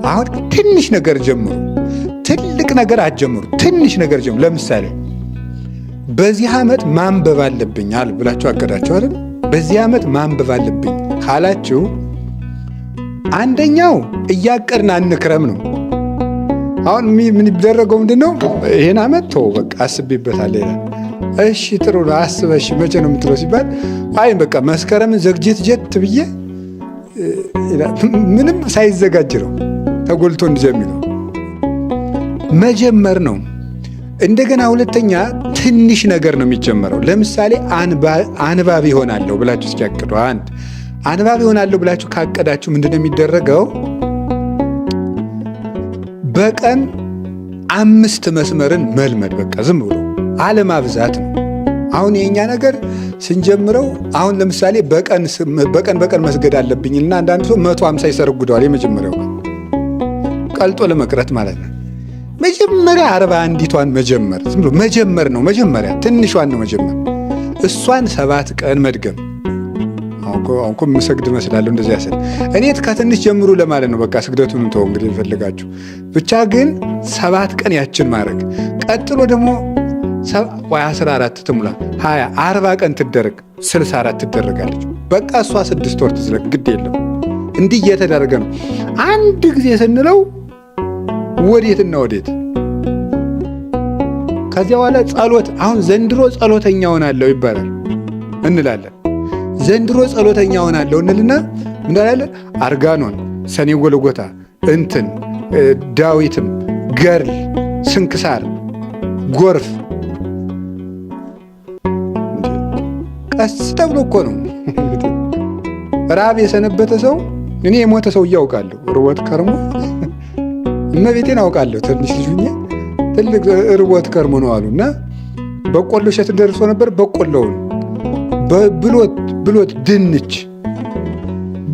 አሁን ትንሽ ነገር ጀምሩ። ትልቅ ነገር አትጀምሩ። ትንሽ ነገር ጀምሩ። ለምሳሌ በዚህ ዓመት ማንበብ አለብኝ አል ብላችሁ አቀዳችሁ አይደል? በዚህ ዓመት ማንበብ አለብኝ ካላችሁ አንደኛው እያቀድን አንክረም ነው። አሁን ምን ይደረገው ምንድን ነው? ይሄን ዓመት ተው በቃ አስቤበታለሁ ይላል። እሺ ጥሩ ነው አስበሽ መቼ ነው የምትለው ሲባል አይ በቃ መስከረምን ዘግጀት ጀት ብዬ ምንም ሳይዘጋጅ ነው ተጎልቶ እንደዚያ የሚለው መጀመር ነው። እንደገና ሁለተኛ ትንሽ ነገር ነው የሚጀመረው። ለምሳሌ አንባቢ እሆናለሁ ብላችሁ እስኪያቅዱ አንድ አንባቢ እሆናለሁ ብላችሁ ካቀዳችሁ ምንድን ነው የሚደረገው? በቀን 5 መስመርን መልመድ፣ በቃ ዝም ብሎ አለማብዛት ነው። አሁን የኛ ነገር ስንጀምረው አሁን ለምሳሌ በቀን በቀን መስገድ አለብኝና አንዳንድ ሰው 150 ይሰርጉደዋል። የመጀመሪያው ቀን ቀልጦ ለመቅረት ማለት ነው። መጀመሪያ 41ቷን መጀመር ዝም ብሎ መጀመር ነው። መጀመሪያ ትንሿን ነው መጀመር። እሷን 7 ቀን መድገም። አሁን እኮ የምሰግድ እመስላለሁ እንደዚያ ስል እኔ ከትንሽ ጀምሩ ለማለት ነው። በቃ ስግደቱን ተው እንግዲህ ፈልጋችሁ ብቻ ግን 7 ቀን ያችን ማድረግ። ቀጥሎ ደግሞ 14 ትሙላ 20 40 ቀን ትደረግ 64 ትደረጋለች። በቃ እሷ 6 ወር ትዝለቅ ግድ የለም። እንዲህ እየተደረገ ነው። አንድ ጊዜ ስንለው ወዴትና ወዴት። ከዚያ በኋላ ጸሎት አሁን ዘንድሮ ጸሎተኛ ሆናለሁ ይባላል እንላለን። ዘንድሮ ጸሎተኛ ሆናለሁ እንልና እንላለን አርጋኖን፣ ሰኔ ጎልጎታ፣ እንትን ዳዊትም፣ ገርል፣ ስንክሳር፣ ጎርፍ ቀስ ተብሎ እኮ ነው። ራብ የሰነበተ ሰው እኔ የሞተ ሰው እያውቃለሁ። ርቦት ከርሞ እመቤቴን አውቃለሁ። ትንሽ ልጅ ሁኜ ትልቅ ርቦት ከርሞ ነው አሉ እና በቆሎ እሸት ደርሶ ነበር። በቆሎውን ብሎት ብሎት ድንች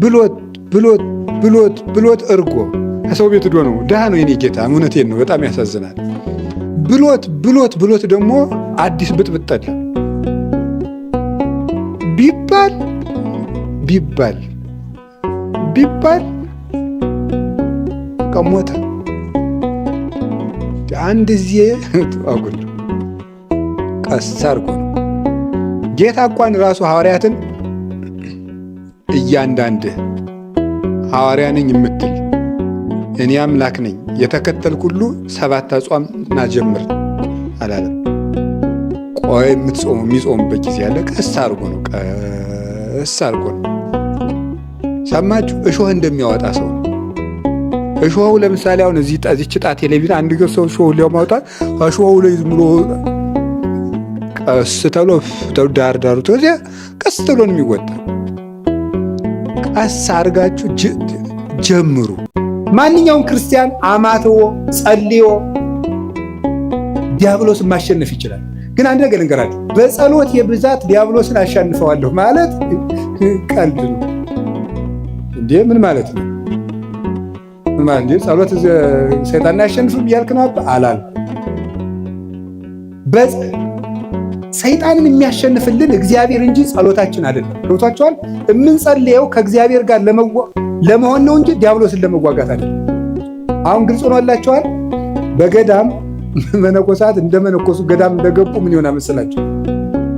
ብሎት ብሎት ብሎት ብሎት እርጎ ከሰው ቤት ዶ ነው። ድሃ ነው የኔ ጌታ፣ እውነቴን ነው። በጣም ያሳዝናል። ብሎት ብሎት ብሎት ደግሞ አዲስ ብጥብጥ ጠላ ቢባል ቢባል ቢባል ሞተ። አንድ ጊዜ አጉል ቀስ አድርጎ ነው ጌታ እንኳን ራሱ ሐዋርያትን እያንዳንድህ ሐዋርያ ነኝ የምትል እኔ አምላክ ነኝ የተከተልክ ሁሉ 7 አጽዋም ናጀምር አላለም። ቆይ የምትጾሙ የሚጾሙበት ጊዜ አለ። ቀስ አድርጎ ነው፣ ቀስ አድርጎ ነው። ሰማችሁ? እሾህ እንደሚያወጣ ሰው ነው። እሾሁ ለምሳሌ አሁን እዚህ እዚች ጣት ቴሌቪዥን አንድ ሰው እሾሁ ሊያወጣ እሾሁ ላይ ዝም ብሎ ቀስ ተብሎ ዳር ዳሩ ተዚያ ቀስ ተብሎ ነው የሚወጣ። ቀስ አድርጋችሁ ጀምሩ። ማንኛውም ክርስቲያን አማትቦ ጸልዮ ዲያብሎስን ማሸነፍ ይችላል። ግን አንድ ነገር ልንገራችሁ፣ በጸሎት የብዛት ዲያብሎስን አሸንፈዋለሁ ማለት ቀልድ ነው እንዴ? ምን ማለት ነው? ምን ማለት ነው? ጸሎት ሰይጣንን አያሸንፍም እያልክ ነው አላልኩም። ሰይጣንን የሚያሸንፍልን እግዚአብሔር እንጂ ጸሎታችን አይደለም። ገብቷችኋል? የምንጸልየው ከእግዚአብሔር ጋር ለመሆን ነው እንጂ ዲያብሎስን ለመዋጋት አይደለም። አሁን ግልጽ ሆኖላችኋል። በገዳም መነኮሳት እንደመነኮሱ ገዳም እንደገቡ ምን ይሆናል መሰላችሁ?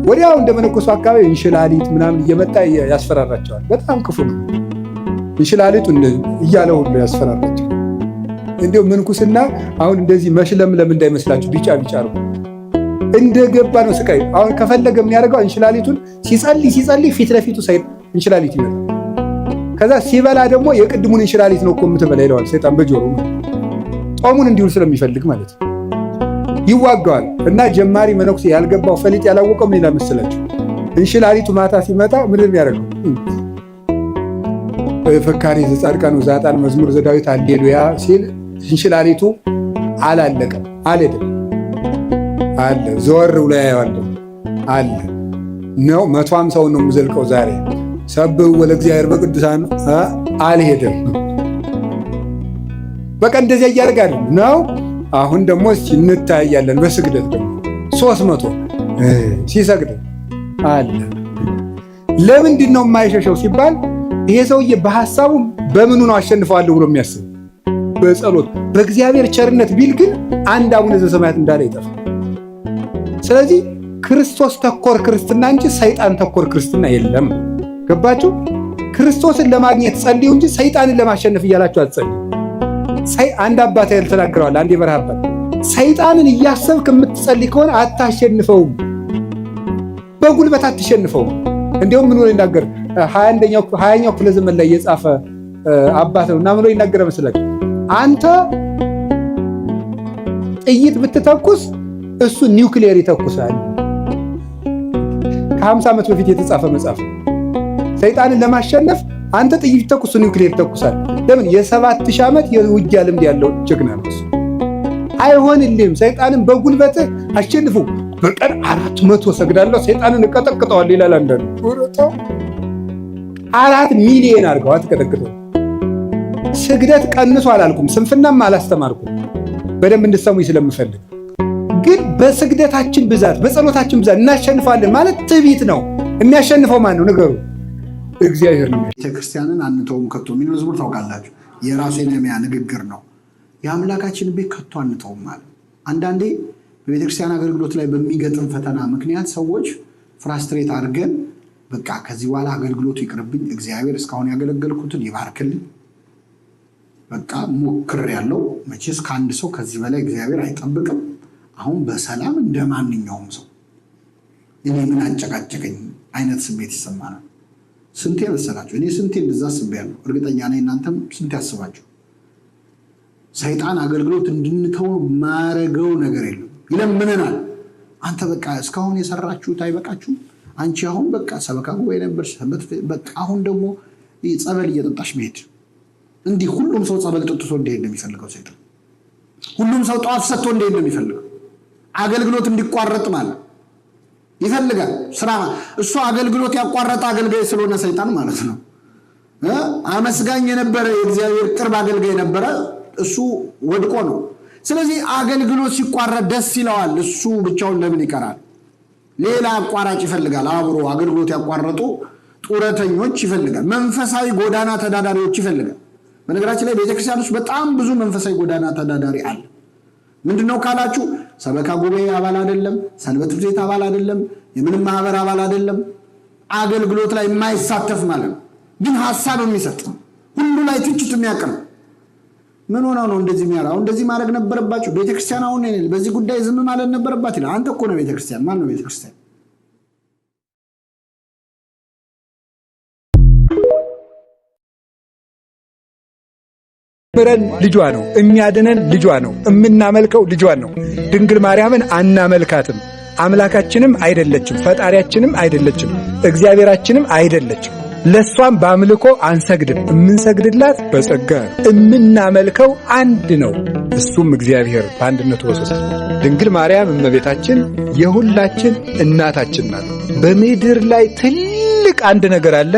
ወዲያው እንደመነኮሱ አካባቢ እንሽላሊት ምናምን እየመጣ ያስፈራራቸዋል። በጣም ክፉ ነው። እንሽላሊቱ እያለ ሁሉ ያስፈራራቸዋል። እንዲሁ ምንኩስና አሁን እንደዚህ መሽለምለም እንዳይመስላችሁ ቢጫ ቢጫ ነው እንደገባ ነው ስቃይ። አሁን ከፈለገ ምን ያደርገዋል? እንሽላሊቱን ሲጸልይ ሲጸልይ ፊት ለፊቱ እንሽላሊት ይመጣል። ከዛ ሲበላ ደግሞ የቅድሙን እንሽላሊት ነው እኮ የምትበላ ይለዋል ሰይጣን በጆሮ ጦሙን እንዲውል ስለሚፈልግ ማለት ነው። ይዋጋዋል። እና ጀማሪ መነኩሴ ያልገባው ፈሊጥ ያላወቀው ምን ይላል መሰላችሁ? እንሽላሊቱ ማታ ሲመጣ ምንድን ነው የሚያደርገው? ፍካሬ ዘጻድቃን ወዘኃጥአን መዝሙር ዘዳዊት ሃሌሉያ ሲል እንሽላሊቱ አላለቀም፣ አልሄደም አለ ዘወር ብሎ ያየዋል አለ ነው 150 ነው የምዘልቀው ዛሬ ሰብህ ወለእግዚአብሔር በቅዱሳን አልሄደም። በቃ እንደዚያ እያደረጋል ነው። አሁን ደግሞ እንታያለን። በስግደት ደግሞ 300 ሲሰግድ አለ። ለምንድን ነው የማይሸሸው ሲባል ይሄ ሰውዬ በሐሳቡ በምኑ ነው አሸንፈዋለሁ ብሎ የሚያስብ? በጸሎት በእግዚአብሔር ቸርነት ቢል ግን አንድ አቡነ ዘበሰማያት እንዳለ ይጠፋል። ስለዚህ ክርስቶስ ተኮር ክርስትና እንጂ ሰይጣን ተኮር ክርስትና የለም። ገባችሁ? ክርስቶስን ለማግኘት ጸልዩ እንጂ ሰይጣንን ለማሸነፍ እያላችሁ አትጸልዩ። አንድ አባት ያህል ተናግረዋል። አንድ የበረሃ አባት ሰይጣንን እያሰብክ የምትጸልይ ከሆነ አታሸንፈውም፣ በጉልበት አትሸንፈውም። እንዲሁም ምን ብሎ ይናገር? 20ኛው ክፍለ ዘመን ላይ የጻፈ አባት ነው እና ምን ብሎ ይናገረ መስላችሁ? አንተ ጥይት ብትተኩስ እሱ ኒውክሊየር ይተኩሳል። ከ50 ዓመት በፊት የተጻፈ መጽሐፍ። ሰይጣንን ለማሸነፍ አንተ ጥይት ብትተኩስ እሱ ኒውክሊየር ይተኩሳል። ለምን? የ7000 ዓመት የውጊያ ልምድ ያለው ጀግና ነው እሱ። አይሆንልህም። ሰይጣንን በጉልበትህ አሸንፉ። በቀን 400 ሰግዳለሁ ሰይጣንን እቀጠቅጠዋለሁ ይላል አንዳንዱ። 4 ሚሊዮን አድርገው አትቀጠቅጠው። ስግደት ቀንሶ አላልኩም፣ ስንፍናም አላስተማርኩም። በደንብ እንድሰሙኝ ስለምፈልግ ግን በስግደታችን ብዛት በጸሎታችን ብዛት እናሸንፋለን ማለት ትዕቢት ነው። የሚያሸንፈው ማን ነው? ንገሩ። እግዚአብሔር ነው። ቤተክርስቲያንን አንተውም ከቶ የሚል መዝሙር ታውቃላችሁ። የራሱ የነህምያ ንግግር ነው። የአምላካችን ቤት ከቶ አንተውም ማለት። አንዳንዴ በቤተክርስቲያን አገልግሎት ላይ በሚገጥም ፈተና ምክንያት ሰዎች frustrate አድርገን በቃ ከዚህ በኋላ አገልግሎቱ ይቅርብኝ፣ እግዚአብሔር እስካሁን ያገለገልኩትን ይባርክልኝ፣ በቃ ሞክሬያለሁ፣ መቼስ ከአንድ ሰው ከዚህ በላይ እግዚአብሔር አይጠብቅም፣ አሁን በሰላም እንደ ማንኛውም ሰው እኔ ምን አጨቃጨቀኝ አይነት ስሜት ይሰማናል። ስንቴ መሰላችሁ? እኔ ስንቴ እንደዛ አስቤያለሁ። እርግጠኛ ነኝ እናንተም ስንቴ አስባችሁ። ሰይጣን አገልግሎት እንድንተው ማረገው ነገር የለም። ይለምነናል። አንተ በቃ እስካሁን የሰራችሁት አይበቃችሁም? አንቺ አሁን በቃ ሰበካ ጉባኤ ነበርሽ፣ በቃ አሁን ደግሞ ጸበል እየጠጣሽ መሄድ። እንዲህ ሁሉም ሰው ጸበል ጠጥቶ እንዲሄድ ነው የሚፈልገው ሰይጣን። ሁሉም ሰው ጧፍ ሰጥቶ እንዲሄድ ነው የሚፈልገው። አገልግሎት እንዲቋረጥ ማለት ይፈልጋል። ስራ እሱ አገልግሎት ያቋረጠ አገልጋይ ስለሆነ ሰይጣን ማለት ነው። አመስጋኝ የነበረ የእግዚአብሔር ቅርብ አገልጋይ የነበረ እሱ ወድቆ ነው። ስለዚህ አገልግሎት ሲቋረጥ ደስ ይለዋል። እሱ ብቻውን ለምን ይቀራል? ሌላ አቋራጭ ይፈልጋል። አብሮ አገልግሎት ያቋረጡ ጡረተኞች ይፈልጋል። መንፈሳዊ ጎዳና ተዳዳሪዎች ይፈልጋል። በነገራችን ላይ ቤተክርስቲያን ውስጥ በጣም ብዙ መንፈሳዊ ጎዳና ተዳዳሪ አለ። ምንድነው ካላችሁ፣ ሰበካ ጉባኤ አባል አይደለም፣ ሰንበት ትምህርት ቤት አባል አይደለም፣ የምንም ማህበር አባል አይደለም፣ አገልግሎት ላይ የማይሳተፍ ማለት ነው። ግን ሀሳብ የሚሰጥ፣ ሁሉ ላይ ትችት የሚያቀርብ፣ ምን ሆነው ነው እንደዚህ የሚያደርገው? እንደዚህ ማድረግ ነበረባቸው። ቤተክርስቲያን አሁን በዚህ ጉዳይ ዝም ማለት ነበረባት ይላል። አንተ እኮ ነው ቤተክርስቲያን። ማን ነው ቤተክርስቲያን? ምረን ልጇ ነው፣ የሚያድነን ልጇ ነው፣ የምናመልከው ልጇን ነው። ድንግል ማርያምን አናመልካትም። አምላካችንም አይደለችም፣ ፈጣሪያችንም አይደለችም፣ እግዚአብሔራችንም አይደለችም። ለእሷም በአምልኮ አንሰግድም። የምንሰግድላት በጸጋ ነው። የምናመልከው አንድ ነው፣ እሱም እግዚአብሔር በአንድነቱ በሶስት። ድንግል ማርያም እመቤታችን የሁላችን እናታችን ናት። በምድር ላይ ትልቅ አንድ ነገር አለ፣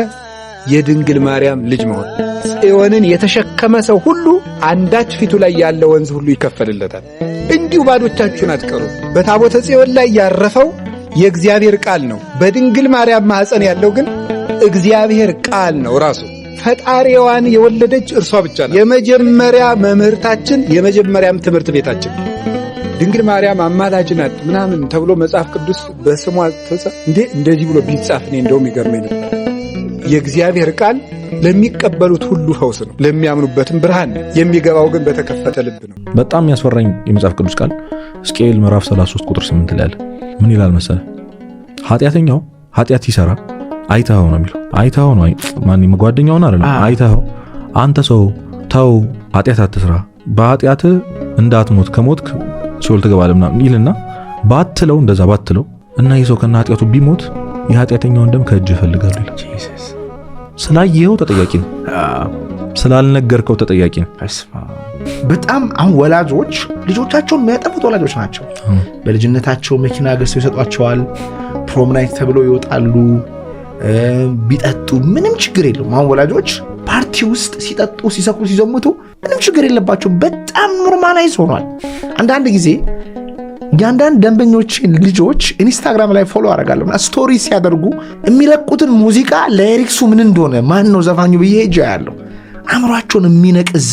የድንግል ማርያም ልጅ መሆን። ጽዮንን የተሸከመ ሰው ሁሉ አንዳች ፊቱ ላይ ያለ ወንዝ ሁሉ ይከፈልለታል። እንዲሁ ባዶቻችሁን አትቀሩ። በታቦተ ጽዮን ላይ ያረፈው የእግዚአብሔር ቃል ነው። በድንግል ማርያም ማኅፀን ያለው ግን እግዚአብሔር ቃል ነው ራሱ። ፈጣሪዋን የወለደች እርሷ ብቻ ናት። የመጀመሪያ መምህርታችን፣ የመጀመሪያም ትምህርት ቤታችን። ድንግል ማርያም አማላጅ ናት ምናምን ተብሎ መጽሐፍ ቅዱስ በስሟ እንዴ እንደዚህ ብሎ ቢጻፍ እኔ እንደውም ይገርመኝ ነበር። የእግዚአብሔር ቃል ለሚቀበሉት ሁሉ ፈውስ ነው፣ ለሚያምኑበትም ብርሃን ነው። የሚገባው ግን በተከፈተ ልብ ነው። በጣም ያስፈራኝ የመጽሐፍ ቅዱስ ቃል ሕዝቅኤል ምዕራፍ 33 ቁጥር 8 ላይ አለ። ምን ይላል መሰለ? ኃጢአተኛው ኃጢአት ሲሰራ አይተኸው ነው የሚለው። አይተኸው ነው፣ ማን ጓደኛውን አይደለም። አይተኸው አንተ ሰው ተው፣ ኃጢአት አትስራ፣ በኃጢአት እንዳትሞት፣ ከሞትክ ሲኦል ትገባለህ ምናምን ይልና ባትለው፣ እንደዛ ባትለው እና ይህ ሰው ከነ ኃጢአቱ ቢሞት የኃጢአተኛውን ደም ከእጅ እፈልጋለሁ ይላል። ስላየኸው ተጠያቂ ነው፣ ስላልነገርከው ተጠያቂ ነው። በጣም አሁን ወላጆች ልጆቻቸውን የሚያጠፉት ወላጆች ናቸው። በልጅነታቸው መኪና ገዝተው ይሰጧቸዋል። Prom night ተብለው ይወጣሉ። ቢጠጡ ምንም ችግር የለውም። አሁን ወላጆች ፓርቲ ውስጥ ሲጠጡ፣ ሲሰክሩ፣ ሲዘሙቱ ምንም ችግር የለባቸውም። በጣም normalize ሆኗል። አንዳንድ ጊዜ የአንዳንድ ደንበኞችን ልጆች ኢንስታግራም ላይ follow አደርጋለሁ እና story ሲያደርጉ የሚለቁትን ሙዚቃ lyrics ኡ ምን እንደሆነ፣ ማን ነው ዘፋኙ ብዬ ሄጄ አያለሁ። አእምሯቸውን የሚነቅዝ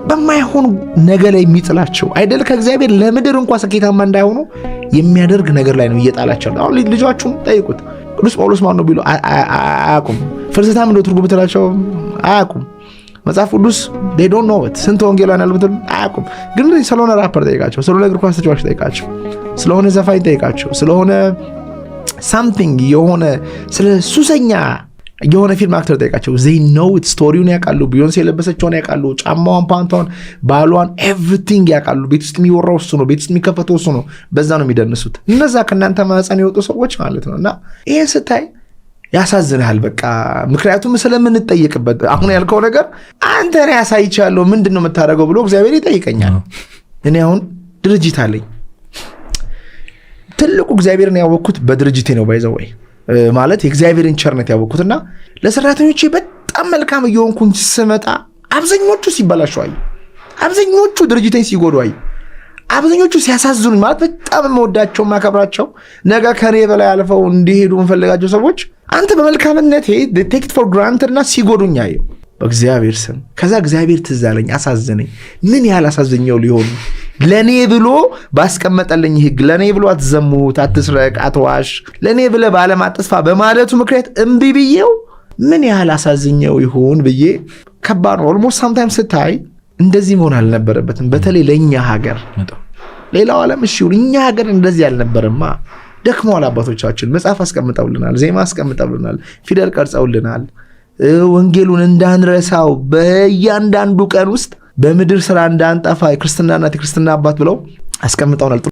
በማይሆን ነገር ላይ የሚጥላቸው አይደል? ከእግዚአብሔር ለምድር እንኳ ስኬታማ እንዳይሆኑ የሚያደርግ ነገር ላይ ነው እየጣላቸው። አሁን ልጇችሁን ጠይቁት። ቅዱስ ጳውሎስ ማን ነው ቢሉ አያውቁም። ፍልሰታ ምንድን ነው ትርጉም ብትላቸው አያውቁም። መጽሐፍ ቅዱስ they don't know it። ስንት ወንጌላውያን አሉ ብትል አያውቁም። ግን ስለሆነ ራፐር ጠይቃቸው፣ ስለሆነ እግር ኳስ ተጫዋች ጠይቃቸው፣ ስለሆነ ዘፋኝ ጠይቃቸው፣ ስለሆነ something የሆነ ስለ ሱሰኛ የሆነ ፊልም actor ጠይቃቸው። They know it። Story ውን ያውቃሉ። ቢዮንሴ የለበሰችውን ያውቃሉ። ጫማዋን፣ ፓንቷን፣ ባሏን፣ everything ያውቃሉ። ቤት ውስጥ የሚወራው እሱ ነው። ቤት ውስጥ የሚከፈተው እሱ ነው። በዛ ነው የሚደንሱት። እነዛ ከእናንተ ማህፀን የወጡ ሰዎች ማለት ነው። እና ይህን ስታይ ያሳዝንሃል። በቃ ምክንያቱም ስለምንጠየቅበት አሁን ያልከው ነገር አንተ እኔ ያሳይቻለሁ ምንድን ነው የምታደርገው ብሎ እግዚአብሔር ይጠይቀኛል። እኔ አሁን ድርጅት አለኝ። ትልቁ እግዚአብሔርን ያወቅኩት በድርጅቴ ነው። By the way ማለት የእግዚአብሔርን ቸርነት ያወቅኩትና ለሰራተኞቼ በጣም መልካም እየሆንኩኝ ስመጣ አብዛኞቹ ሲበላሹ አየሁ። አብዛኞቹ ድርጅቴን ሲጎዱ አየሁ። አብዛኞቹ ሲያሳዝኑኝ፣ ማለት በጣም የምወዳቸው የማከብራቸው ነገ ከኔ በላይ አልፈው እንዲሄዱ የምፈልጋቸው ሰዎች አንተ በመልካምነት take it for granted እና ሲጎዱኝ አየሁ። በእግዚአብሔር ስም ከዛ እግዚአብሔር ትዝ አለኝ፣ አሳዘነኝ። ምን ያህል አሳዝኘው ሊሆኑ ለእኔ ብሎ ባስቀመጠልኝ ሕግ፣ ለእኔ ብሎ አትዘሙት፣ አትስረቅ፣ አትዋሽ፣ ለእኔ ብለህ በዓለም አትጥፋ በማለቱ ምክንያት እምቢ ብዬው ምን ያህል አሳዝኘው ይሆን ብዬ ከባድ ነው። Almost sometimes ስታይ እንደዚህ መሆን አልነበረበትም። በተለይ ለእኛ ሀገር፣ ሌላው ዓለም እሺ ይሁን፣ እኛ ሀገር እንደዚህ አልነበረማ። ደክመዋል አባቶቻችን። መጽሐፍ አስቀምጠውልናል፣ ዜማ አስቀምጠውልናል፣ ፊደል ቀርጸውልናል። ወንጌሉን እንዳንረሳው በእያንዳንዱ ቀን ውስጥ በምድር ስራ እንዳንጠፋ የክርስትና እናት የክርስትና አባት ብለው አስቀምጠውናል።